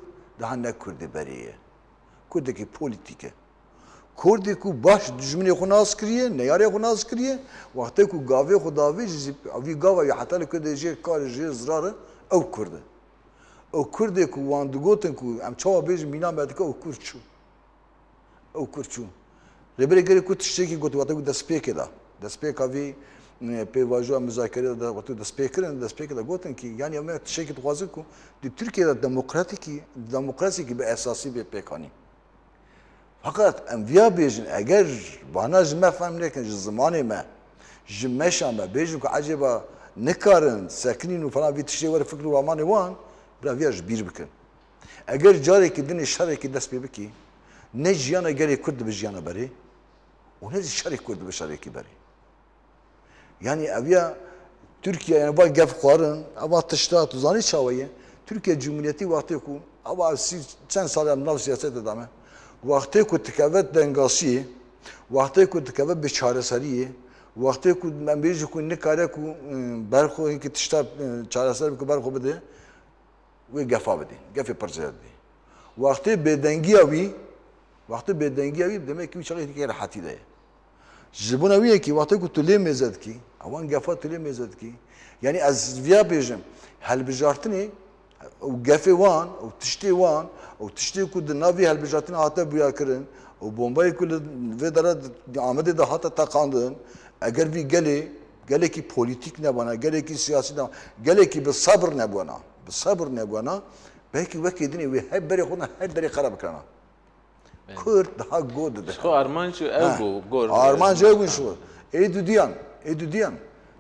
daha ne Kurdê berê ye. Kurdekî polîtîk e. Kurdê ku baş dijminê xwe nas kiriye, neyarê xwe nas kiriye, wextê ku gavê xwe davê ji vî gava ya heta li Kurdê jê kar jê zirar e, ew Kurd e. Ew Kurdê ku wan digotin ku em çawa bêjin mîna me dike, ew Kurd çû. Ew Kurd çû. Rêberê Gelê Kurd tiştekî got, wate ku destpêkê de. Destpêka vî e, pêvajoya muzakerê de wextê destpêkirin, destpêkê de gotin ki, yanî em tiştekî dixwazin ku di Tirkiye de demokratîkî, demokrasîkî bi esasî bê pêkanîn. Feqet em viya bêjin, eger vana ji me fehm nekin, ji zimanê me, ji meşa me, bêjin ku ecêba nikarin sekinîn û falan vî tiştê were fikr û ramanê wan, bila viya ji bîr bikin. Eger carekî dinê şerekî dest pê bikî, ne jiyana gelê Kurd dibe jiyana berê û ne jî şerê Kurd dibe şerekî berê. Yanî ev ya Tirkiye, yanî va gef xwarin, eva tişta tu zanî çawa ye? Tirkiye Cumhuriyetî wextê ku, eva sî çend sal em nav siyasetê de me. Wextê ku dikeve dengasiyê, wextê ku dikeve bi çareseriyê, wextê ku em bêjî ku nikare ku, e, berxwe ki tişta, e, çareser bike berxwe bide, wê gefa bidî, gefê pir zêr dî. Wextê bêdengiya wî, wextê bêdengiya wî demek ki wî çaxê dikê rehetî de ye. Ji bona wî yekî wextê ku tu lê mêze dikî, ewan gefa tu lê mêze dikî. Yanî ez viya bêjim, helbijartinê û gefê wan û tiştê wan û tiştê ku di nav vî helbijartinê hate buyakirin û bombayê ku li vê dera di Amedê de hate teqandin, eger vî gelê, gelekî polîtîk nebana, gelekî siyasî nebana, gelekî bi sebir nebûna, bi sebir nebûna, belkî wekî dinê wê her berê xwe her derê xera bikirana. Kurd daha go dide. Xwe armanc ew bû, gor. Armanc ew bû şu. Ê dudiyan, ê dudiyan.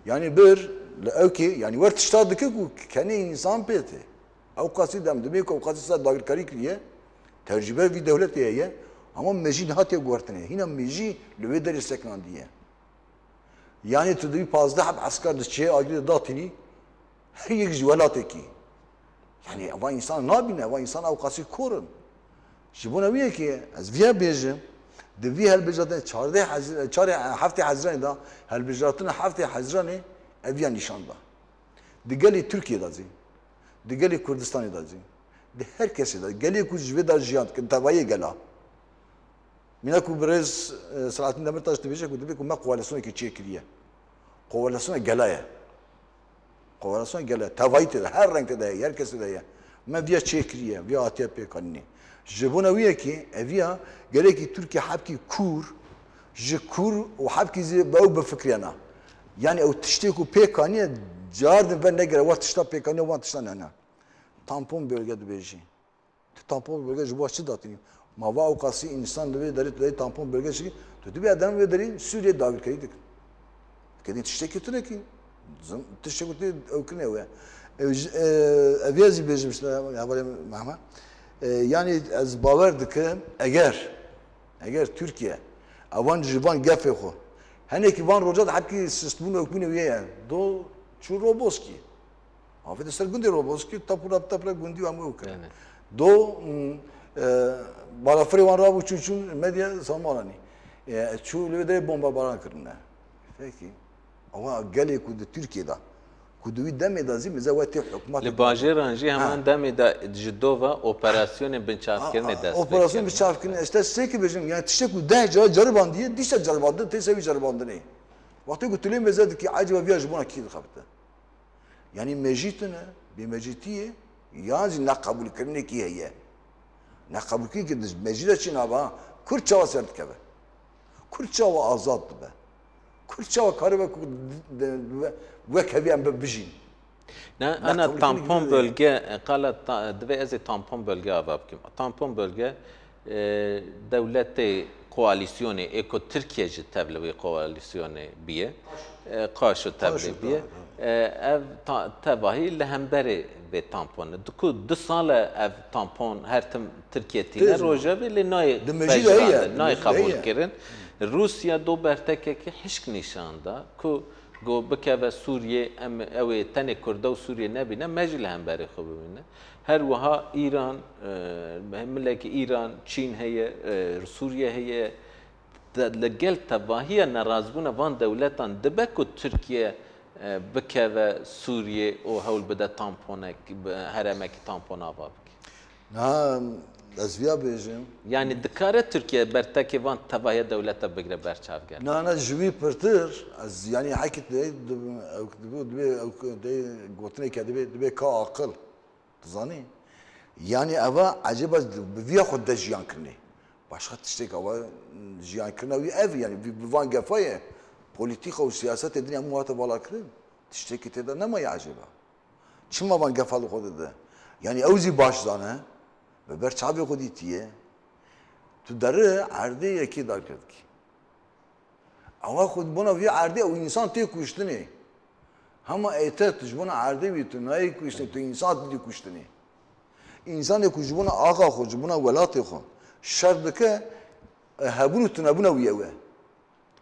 Yanî bir, li ewkê, yanî wer tişta dike ku kenê însan pê tê. Ew qasî dem dibê ku ew qasî ser dagirkarî kiriye, tecrûbe vî dewletê heye, ama mejî niha tê guhertinê. Hîna mejî li wê derê sekinandiye. Yanî tu dibî pazdeh heb esker di çiyê agirê de datînî, her yek ji welatekî. Yanî eva însan nabîne, eva însan ew qasî kor in. Ji bona wî yekê ez viya bêjim, di vî helbijartinê çardeh Hezir-, çarê heftê Hezîranê de, helbijartina heftê Hezîranê ev ya nîşan da. Di gelê Tirkiyê de jî, di gelê Kurdistanê de jî, di her kesê de, gelê ku ji vê de jiyan dikin, tevayê gela. Mîna ku birêz, e, Selahattin Demirtaş dibêje ku dibê ku me koalîsyonekî çêkiriye. Koalîsyona gela ye. Koalîsyona gela ye. Tevayî tê de, her reng tê de ye, her kesê de ye. Me viya çêkiriye, viya hatiye pêkanînê. Ji bona wî yekê, eviya gelekî Tirkiye hebkî kûr, ji kûr û hebkî zî bi ew bifikriyana. Yanî ew tiştê ku pêkaniye, cardin ve negire, wa tişta pêkaniye, wan tişta nene. Tampon bölge dibêjî. Tu tampon bölge ji bo çi datînî? Ma va ew qasî însan li vê derê tu dayî tampon bölge çikî, tu dibê edem vê derê Sûriyê dagirkerî dikin. Kedî tiştekî tune kî, zim-, tiştekî tune ew kirine ew e. Ev ji, e, ev ya zî bêjim işte, hevalê Mehmet. E, yanî ez bawer dikim, eger, eger Tirkiye, evan ji van gefê xwe, henekî van roja de hepkî sistbûn ew bûne wê ye. Do çû Roboskî. Avê de ser gundê Roboskî, tapura tapura gundî û hemû ew kirin. Yani. Do, mm, e, balafirê wan rabû çû çûn medya Salmananî. E, çû li wê derê bombabaran kirine. Peki. Ama gelê ku di Tirkiye de, ku di wî demê de zî mize wê tê hikûmetê Li bajêran jî Ha. heman demê de ji dova operasyonên binçavkirinê Ha, dest pê operasyon kirine. binçavkirinê, işte sê ki bêjim, yani tiştek ku deh cara ceribandiye, dîsa ceribandin, tê ser wî ceribandinê. Wextê ku tu lê mêze dikî, ecaba viya ji bona kî dixebite? Yanî mejî tune, bêmejîtiyê, yan jî neqebûlkirinekî heye. Neqebûlkirinekî di mejî de çi nava, Kurd çawa ser dikeve? Kurd çawa azad dibe? Kurd çawa karibe ku di, di, di, wek hevî em bi-, bijîn? Ne, ana Neqebûlkirinekî tampon heye. bölge, e, qala ta-, divê ez ê tampon bölge ava bikim. Tampon bölge, e, dewletê koalîsyonê ê ku Tirkiye jî tev li wê koalîsyonê bûye, e, Qaşo tev Qaşo lê bûye. tev, ha. E, ev ta-, tevahî li hemberê vê tampon e. Di ku du sal e ev tampon her tim Tirkiye tîne Têz bû. rojevê lê nayê Di mejî de heye, pejirandin, di nayê mejî de heye. qebûlkirin. Rûsya do bertekekî hişk nîşan da ku got bikeve Sûriyê, em, ew ê tenê Kurda û Sûriyê nebîne, me jî li hemberê xwe bimîne. Her wiha Îran, e, milekî Îran, Çîn heye, e, Sûriye heye. De, li gel tevahiya nerazbûna van dewletan dibe ku Tirkiye, e, bikeve Sûriyê û hewl bide tamponek, bi, herêmekî tampon ava bike? Niha ez viya bêjim. Yanî dikare Tirkiye bertekê van tevahiya dewleta bigire berçavgere? Na, na, ji wî pirtir, ez, yanî hekî dibê, dibê, dibê, dibê, dibê gotineke dibê, dibê ka aqil. Dizanî? Yanî eva ecêba bi viya xwe de jiyan kirinê. Başqa tiştek eva jiyan kirina wî ev, yanî bi, bi van gefa ye. Polîtîka û siyasetê din hemû hate valakirin. Tiştekî tê de nemaye ecêba. Çima van gefa li xwe dide? Yanî ew zî baş zane, bi ber çavê xwe dîtiye. Tu deri erdê yekê dagir dikî. Ewa xwe bona vî erdê ew însan tê kuştinê. Hema ê te tu ji bona erdê wî tu nayê kuştinê, tu însan didî kuştinê. Însanê ku ji bona axa xwe, ji bona welatê xwe şer dike, e, hebûn û tunebûna wî ew e.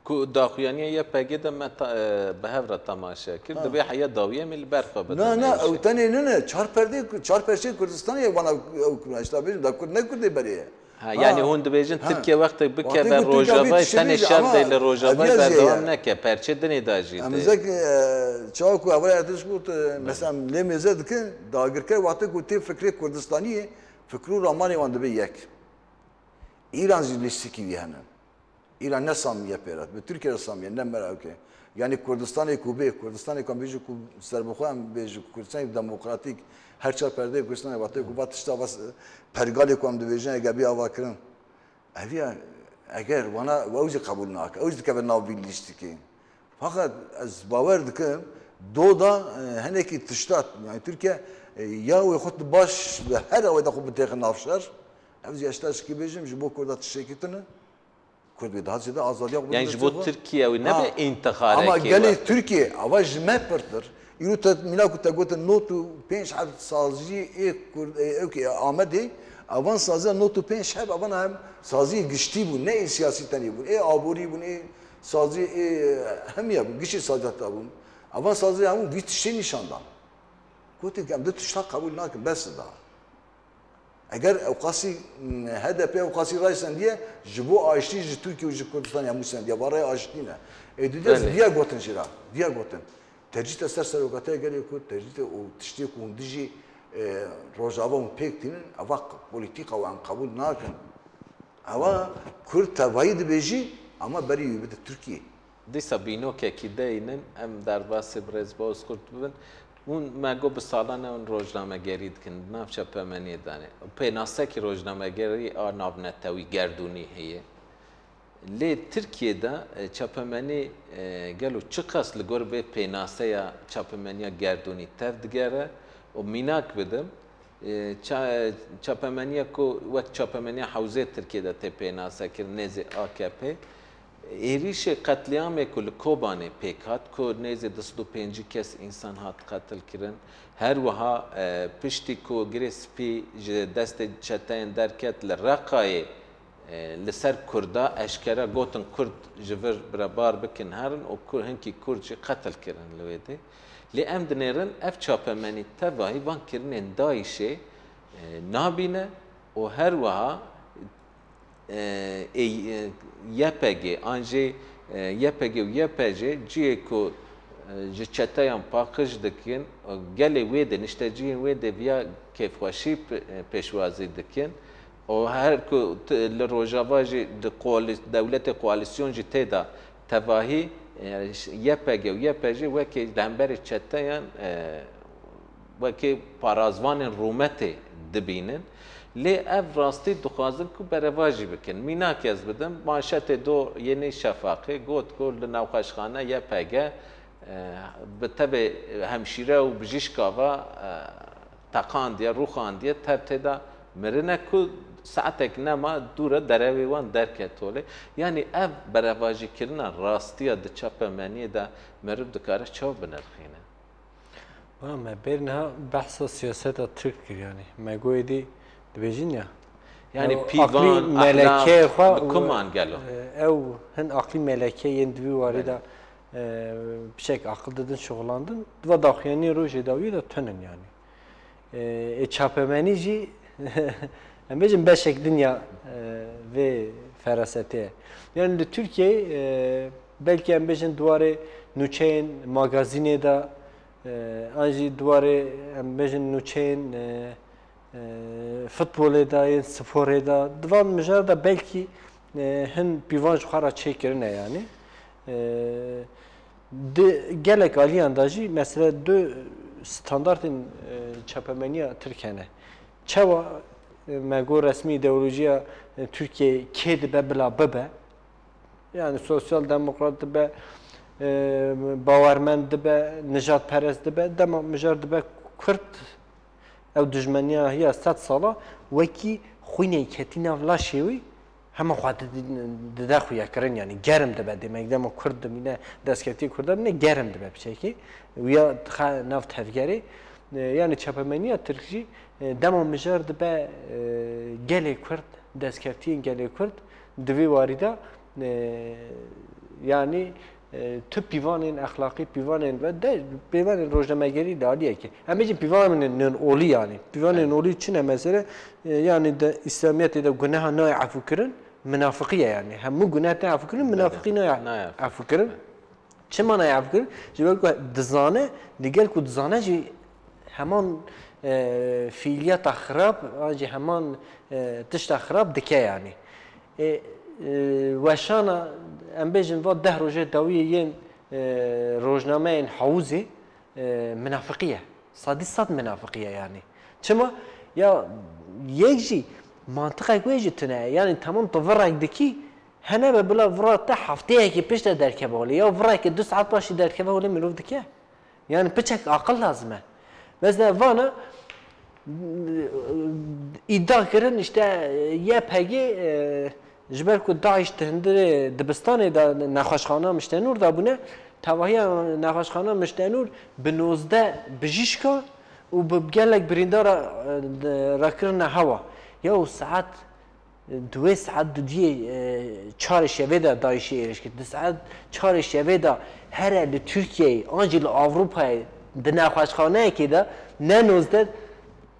Ku daxuyaniya Y P G de me ta-, e, bi hev re temaşe kir. Ha. Divê heya dawiyê em ê li ber xwe bidin. Na, na, ew tenê nine, çar perdê, çar perçeyê Kurdistanê ye, vana ew, hişta bêjin, da Kurd ne Kurdê berê ye. Ha, Ha. yani hûn dibêjin Ha. Tirkiye wextek Wextê bikeve ku Tirkiye Rojavayê, tiştî tenê bêje, şer ama de li Rojavayê ev ya zêde berdevam ye. neke, perçe dinê de jî Em tê. Zek, e, çawa ku heval Erdinç got, e, mesela em lê mêze dikin, dagirker wextê ku tê fikrê Kurdistaniyê, fikr û ramanê wan dibe yek. Îran jî lîstikî wî hene. Îran ne samiye pêrat, bi Tirkiye re samiye, ne merak e. Yanî Kurdistanê ku bê, Kurdistanê ku em bêjin ku serbixwe em bêjin, Kurdistanê demokratîk, her çar perdeyê Kurdistanê, wextê ku va tişta va s-, pergalê ku em dibêjin, eger bê avakirin. Ev ya, eger wana, ew jî qebûl nake, ew jî dikeve nav vî lîstikê. Fakat ez bawer dikim, do da, e, hinekî tişta, yani Tirkiye, e, ya wê xwe tu baş, li her awê de xwe bitêxe nav şer, ev jî ez tiştekî bêjim, ji bo Kurda tiştekî tune. Kurd wê daha zêde azadiya xwe Yani bide ji destê bo xwe. Tirkiye wî Ha. nebe Ama intixarekê gelê wextê. Tirkiye, ava ji me pirtir. Îro te mîna ku te gotin nod û pênc heb saziyê ê Kurd, ê, ewkê Amedê, avan saziya nod û pênc heb, avan hem saziyê giştî bûn, ne ê siyasî tenê bûn, ê aborî bûn, ê saziyê ê hemiya bûn, giştî saziya te bûn. Avan saziya hemû vî tiştê nîşan dan. Gotin, em du tişta qebûl nakin, bes da. Eger ewqasî, m, H D P ewqasî ray sendiye, ji bo aştî ji Tirkiye û ji Kurdistanê hemû sendiye. Va raya aştî ne. Ê dî de Belê. diya gotin jî ra. Diya gotin. Tercîh te ser serokatiya gelê Kurd, tercîh te û tiştê ku hûn dijî, e, Rojava hûn pêk tînin, eva polîtîka we em qebûl nakin. Ewa Kurd tevayî dibêjî, ama berî wî bide Tirkiye. Dîsa bînokekî deynin, em derbasî birêz Bozkurt bibin. Hûn me got bi salan e hûn rojnamegerî dikin, di nav çapemeniyê de ne. Pênasekî rojnamegerî a navnetewî gerdûnî heye. Lê Tirkiye de, e, çapemenî, e, gelo çiqas li gor vê pênaseya çapemeniya gerdûnî tev digere û mînak bidim, e, ça-, çapemeniya ku wek çapemeniya hewzê Tirkiye de tê pênasekirin nêzî A K P, êrîşê qetlîamê ku li Kobanê pêk hat, ku nêzî du sed û pêncî kes însan hat qetilkirin, her wiha, e, piştî ku Girê Spî ji destê çeteyên derket li Reqayê, e, li ser Kurda eşkere gotin Kurd ji vir birebar bikin herin û Kur-, hinkî Kurd jî qetil kirin li wê dê. Lê em dinêrin ev çapemenî tevahî van kirinên DAIŞê, e, nabîne û her wiha e, ê, e, Y P G, an jî, e, Y P G û Y P J cihê ku, e, ji çeteyan paqij dikin, e, gelê wê de, niştecihên wê de viya kêfxweşî pe-, e, pêşwazî dikin. Û her ku t-, li Rojava jî di koalî-, dewletê koalîsyon jî tê de tevahî, e, Y P G û Y P J wekî li hemberî çeteyan, e, wekî parazvanên rûmetê dibînin. Lê ev rastî dixwazin ku berevajî bikin. Mînak ez bidim, manşetê do Yenî Şefaqê got ku li navxweşxane Y P G, e, bi tevê hemşîre û bijîşka ve, e, teqandiye, rûxandiye, tev tê de mirine ku saetek nema dûre derevê wan derket holê. Yanî ev berevajîkirina rastiya di çapemeniyê de meriv dikare çawa binirxîne? Bana me bêr niha behsa siyaseta Tirk kir, yanî me got êdî dibêjin ya. Yanî Ew pîvan, aqlî melekeyê ahlak, xwe, bi kuman gelo? E, ew hin aqlî meleke yên di vî warî de, Belê. e, pişek aqil didin şixulandin. Diva daxuyaniyê rojê dawiyê de tunin yanî. E, ê çapemenî jî, em bêjin beşek dinya, e, vê ferasetê ye. Yanî li Tirkiyeyê, e, belkî em bêjin di warê nûçeyên magazînê de, e, an jî di warê em bêjin nûçeyên, e, e, futbolê de, yên sporê de, di van mijara de belkî, e, hin pîvan ji xwe re çêkirine yanî. E, di gelek aliyan de jî mesela du standartên, e, çapemeniya Tirk hene. Çawa, e, me got resmî îdeolojiya, e, Tirkiyeyê kê dibe bila bibe? Yani sosyal demokrat dibe, e, bawermend dibe, nijadperest dibe, dema mijar dibe Kurd, ew dijmeniya hiya sed sala wekî xwînê ketî nav laşê wî, hema xwe di-, di-, dide xuyakirin, yanî germ dibe, demek dema Kurd dimîne, destkeftiyê Kurda dimîne, germ dibe piçekê. Wiya dixe nav tevgerê. E, yanî çapemeniya Tirk jî, e, dema mijar dibe, e, gelê Kurd, destkeftiyên gelê Kurd, di vê warî de, e, yanî, e, tu pîvanên exlaqî, pîvanên ve de, pîvanên rojnamegerî li aliyekê. Em bêjin pîvanên olî yanî. Pîvanên Evet. olî çi ne mesele? E, yanî de, îslamiyetê de guneha nayê efûkirin, minafiqî ye yanî. Hemû guneh tê efûkirin, Belê. minafiqî nayê Nayê efûkirin. efûkirin. Çima nayê efûkirin? Ji ber ku dizane, li gel ku dizane jî heman, e, fiiliyeta xirab, an jî heman, e, tişta xirab dike yanî. E, e, weşana, em bêjin, va deh rojê dawiyê yên, e, rojnameyên Hawûzê, e, minafiqî ye. Sedî sed minafiqî ye yanî. Çima? Ya yek jî mantiqek wê jî tune ye. Yanî temam tu virek dikî, hene be bila vira te hefteyekî pişt de derkeve holê. Ya vireke du saet paşî derkeve holê mirov dike. Yanî piçek aqil lazim e. Mesela vana îdia kirin işte Y P G, e, ji ber ku DAIŞ di hundirê dibistanê de nexweşxana Miştenûr de bûne, tevahiya nexweşxana Miştenûr bi nozdeh bijîşka û bi gelek birîndara, e, de, rakirine hewa. Ya û saet Di wê saet dudiyê, e, çarê şevê de DAIŞê êrîş kir. Di saet çarê şevê de here li Tirkiyeyê an jî li Ewropayê di nexweşxaneyekê de ne nozdeh,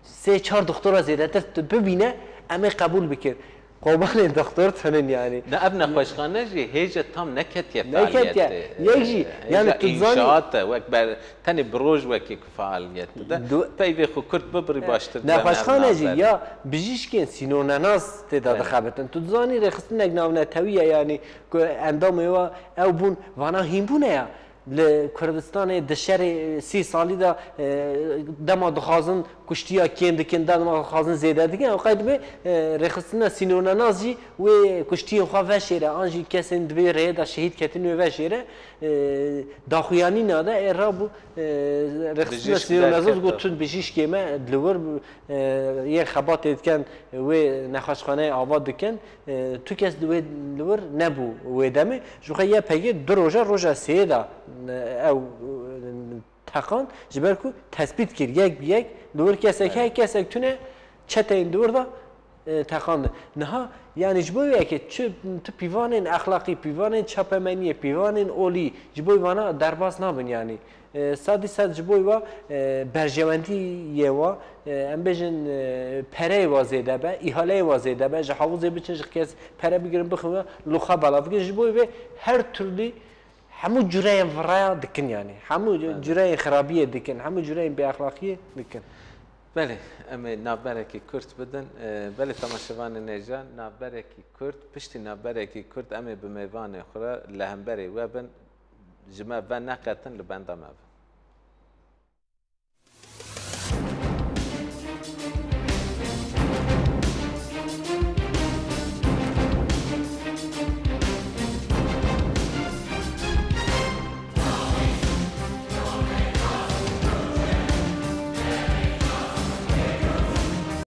sê çar doktora zêdetir tu bibîne, em ê qebûl bikin. Qobanê doktor tinin yanî. Ne, ev nexweşxane jî hêje tam neketiye Neketiye. faaliyetê. Yek jî, E, yani hêja tu zanî înşaat e, wek ber-, Tenê bi roj wekî ku faaliyet dide. Du- Peyvê xwe kurt bibirî baştir dibem ev Nexweşxane jî navberê. ya bijîşkên sînornenaz tê de Evet. dixebitin. Tu dizanî rêxistinek navnetewî ye, yanî ku endamê wa ew bûn, vana hîn bûne ya. Li Kurdistanê di şerê sî salî de, e, dema dixwazin kuştiya kêm dikin, dema dixwazin zêde dikin, ew qey dibê, e, rêxistina sînornenaz jî wê kuştiyên xwe veşêre, an jî kesên di vê rêyê de şehîd ketin wê veşêre. E, daxuyanîna de ê rabû, e, rêxistina Bijîşk sînornenaz derketa. got, tu bijîşkê me li wir, e, yên xebatê dikin, wê nexweşxaneyê ava dikin, e, tu kes li wê, li wir nebû wê demê. Ji xwe Y P G du roja, roja sêyê de, e, ew, e, teqan, ji ber ku tespît kir, yek bi yek, li wir kesek Belê. heye, kesek tune, çeteyên li wir de, e, teqandin. Niha, yani ji bo yekê çi, tu pîvanên exlaqî, pîvanên çapemeniyê, pîvanên olî, ji bo vana derbas nabin yani. E, sedî sed ji bo wa, e, berjewendiyê wa, e, em bêjin, e, pereyê wa zêde be, îhaleyê wa zêde be, ji havuzê biçin, ji kes pere bigirin, bixin we, li xwe belav bikin. Ji bo vê her türlü hemû cureyên viraya dikin yani. Hemû Evet. cureyên xirabiyê dikin, hemû cureyên bêexlaqiyê dikin. Belê, em ê navberekî kurt bidin. E, belê temaşevanên hêja, navberekî kurt, piştî navberekî kurt em ê bi mêvanê xwe re li hemberê we bin. Ji me veneqetin, li benda me bin.